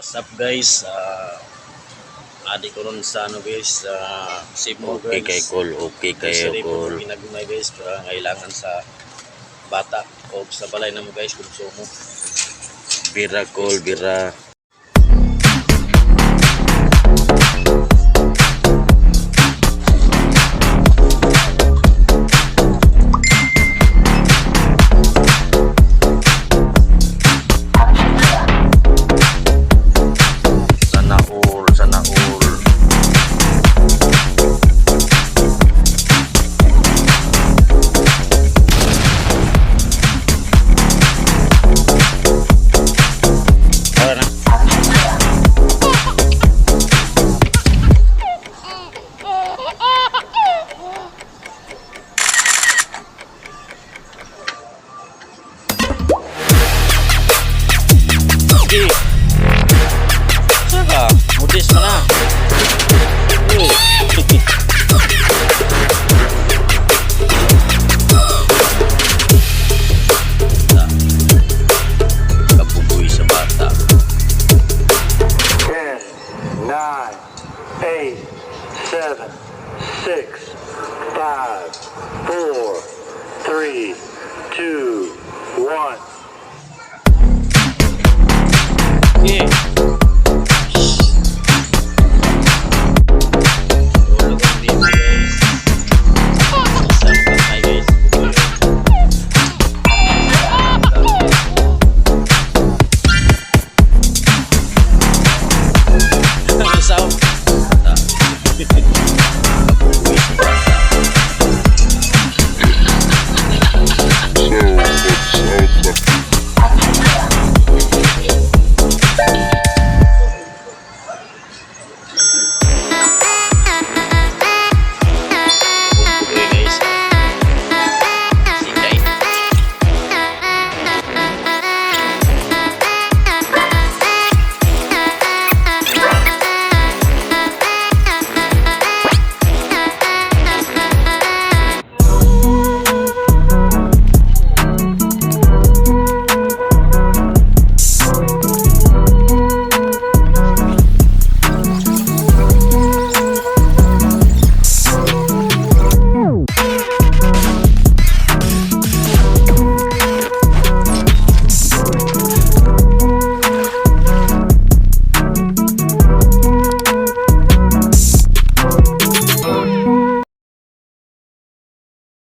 What's up, guys? Adi ko ron sa ano, guys, sa Cebu, Okay guys. kay Kol, okay kayo, Grocery po Kol. ginagmay, guys, para kailangan sa bata o sa balay na mo, guys, konsumo. Bira, Kol, bira. Sana all, sana all. Tara na. Sige. Saka, mutis ka na. Oh. Kabubuy sa bata. 10, 9, 8, 7, 6, 5, 4, 3, 2, 1. Sige.